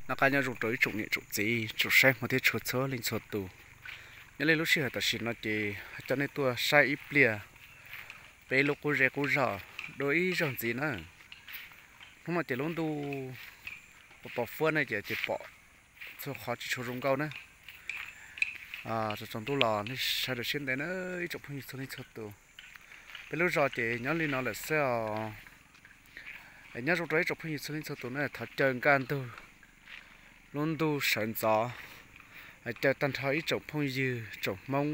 Noj qab nyob zoo rau ib tsoom niam tsoom txiv tsoom saib hmov thiab tshua txhua leej txhua tus. Nyob li lub sij hawm tam sim no ces coj nej tuaj saib ib pliag peb lub qub zej qub zog dua ib zaug ntxiv na. Hnub no ces lub ntuj pos pos fuab ne ces ces pom txhua qhov tsis tshua zoo nkauj na. Tsaus tsaus ntuj los nej sawv daws siab ntev na ib tsoom phooj ywg txhua leej txhua tus. Peb lub zos ces nyob li no lawm xwb os. Nyob zoo rau ib tsoom phooj ywg txhua leej txhua tus na, thov caw nkaj ntug lub ntuj sawv ntxov, caw tag nrho ib tsoom phooj ywg tsoom Hmoob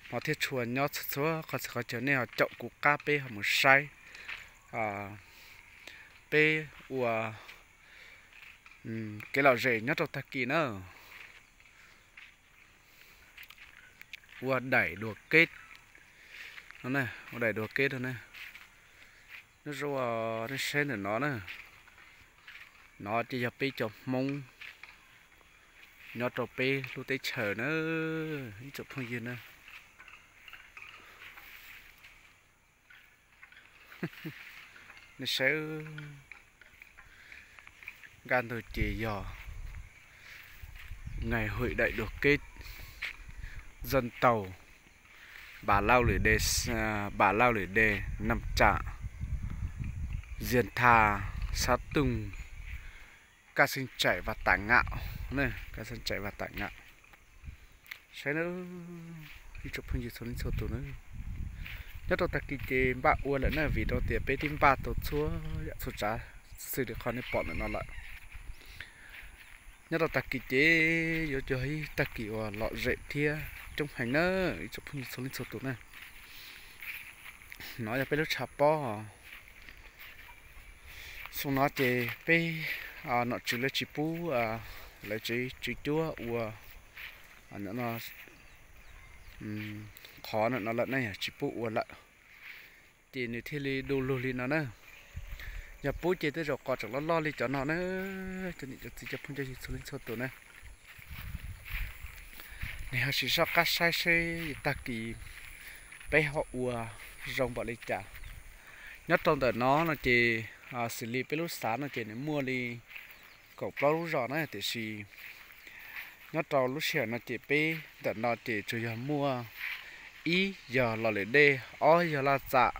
hmov thiab tshua nyob txhua txhua qhov txhia qhov chaw nej ho caum kuv qab peb ho mus saib peb ua kev lom zem nyob rau tag kis na. Ua daim dua keb no, ua daim dua keb no na. Nyob zoo, nej saib ntawm no na, no ces yog peb cov Hmoob nyob rau peb lub teb chaws na, ib tsoom phooj ywg na. Nej saib, nkaj ntug ces yog ngày hội đại đoàn kết dân tộc Bà Lao Lưỡi Đê, Bà Lao Lưỡi Đê năm trạm Diên Tha, xã Tung, các xương chạy và tả ngạo, các xương chạy và tả ngạo. Saib na, ib tsoom phooj ywg txhua leej txhua tus na, nyob rau tag kis ces npaj ua lawm na, vim rau tias peb twb npaj tau txhua yam txhua tsav xws li qhov nej pom ntawm no lawm. Nyob rau tag kis ces yuav yog ib tag kis uas lom zem thiab coob heev na, ib tsoom phooj ywg txhua leej txhua tus na. No yog peb lub tshav pob. Xyoo no ces peb nom tswv lawv tsis pub, lawv tsev tswv cuab ua qhov no lawm na, yog tsis pub ua lawm, ces nws thiaj li du lug li no na. Yog pub ces tej zaum qos tseem loj loj li cov no na, cov niam cov txiv cov phooj cov ywg txhua leej txhua tus na. Nws ho sim soj qab saib seb tag kis peb ho ua zoo npaum li cas. Nyob rau ntawm no no ces xws li peb lub xav no ces nws muaj li kaum plaub lub zos na, tiam sis nyob rau lub sij hawm no ces peb ntawm no ces tsuas yog muaj ib yog Los Lwm Dej, ob yog Laj Txam,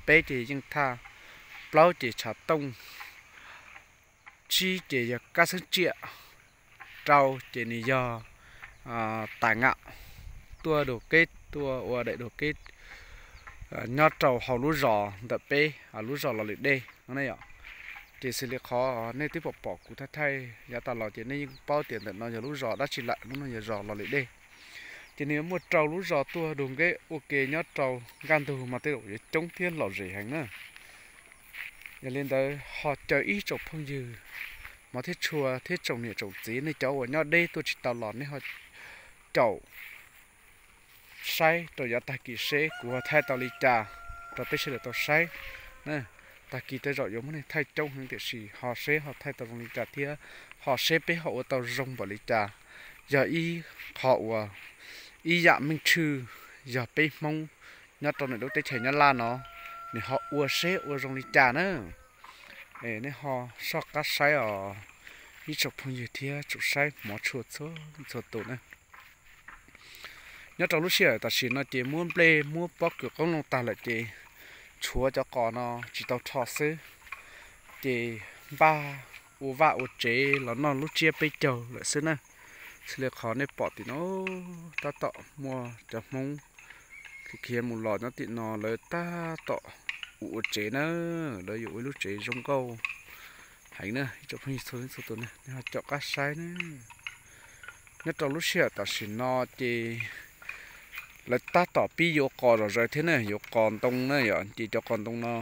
peb ces Yeej Thaj, plaub ces Tshav Tooj, tsib ces yog Kab Xeeb Tsiam, rau ces nws yog Tà Ngam, tuaj dua keb, tuaj ua daim dua keb nyob rau hauv lub zos ntawm peb lub zos Los Lwm Dej no ne yom. Ces xws li qhov nej twb pom pom kuv thaij thaij yav tas los ces nej yeej paub tias ntawm no yog lub zos dab tsi lawm, lub no yog zos Los Lwm Dej. Ces nws yuav muaj rau lub zos tuaj dua keb ua ke nyob rau nkaj ntug mas tej zaum yuav coob thiab lom zem heev na. Yog li ntawd ho caw ib tsoom phooj ywg hmov thiab tshua thiab tsoom niam tsoom txiv, nej cov uas nyob deb tuaj tsis tau los nej ho caum saib rau yav tag kis seb kuv ho thaij tau li cas rau peb sawv daws tau saib. Tag kis tej zaum yuav muab nej thaij coob heev tiam sis ho seb ho thaij tau zoo li cas thiab ho seb peb ho ua tau zoo npaum li cas. Yog ib qho uas ib yam meej tshwj yog peb Hmoob nyob rau ntawm lub teb chaws Nyab Laj no, nws ho ua seb ua zoo li cas na. Es nej ho soj qab saib os ib tsoom phooj ywg thiab tsoom saib hmov tshua txhua txhua tus na. Nyob rau lub sij hawm tam sim no ces muab nplej muab pob kws qoob loo tag lawm ces tshuav cov qos no tsis tau rho xwb, ces npaj ua vaj ua tsev los noj lub tsiab peb caug lawm xwb na. Xws li qhov nej pom tim no tab tom muaj cov Hmoob khiav khiav mus los nyob tim no lawv tab tom ua ua tsev na, lawv yuav ua ib lub tsev zoo nkauj heev na ib tsoom phooj ywg txhua leej txhua tus na, nej ho caum qab saib na. Nyob rau lub sij hawm tam sim no ces lawv tab tom pib yuav qos zom zaws thiab na, yuav qos ntoo na yom, ces cov qos ntoo no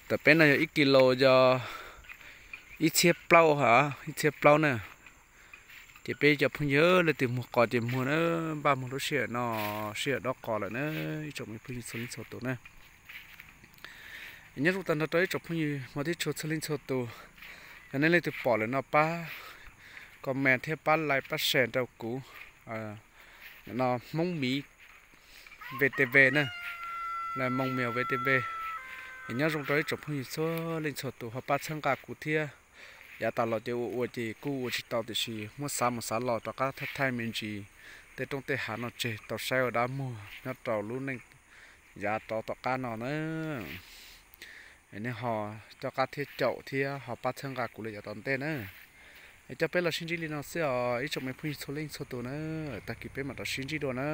ntawm peb no yog ib kis lus yog ib txhiab plaub ha, ib txhiab plaub na. Ces peb cov phooj ywg leej twg muag qos ces muag na, npaj muag lub sij hawm no, sij hawm dob qos lawm na ib tsoom phooj ywg txhua leej txhua tus na. Nyob zoo tag nrho rau ib tsoom phooj ywg hmov thiab tshua txhua leej txhua tus, yog nej leej twg pom lawm no pab comment thiab pab like pab share rau kuv no Hmoob Miv V T V na, Hmoob Miv V T V. Es nyob zoo rau ib tsoom phooj ywg txhua leej txhua tus ho pab txhawb nqa kuv thiab. Yav tas los ces ua ua ces kuj ua tsis tau tiam sis muab xav mus xav los rov qab thaij thaij me ntsis tej roob tej hav no tseg tau saib ua dab muag nyob rau lub neej yav rov tom qab no na. Nej ho coj qab thiab caum thiab ho pab txhawb nqa kuv li yav tom ntej na. Es coj peb los sib ntsib li no xwb os ib tsoom me phooj ywg txhua leej txhua tus na. Tag kis peb mam rov sib ntsib dua na.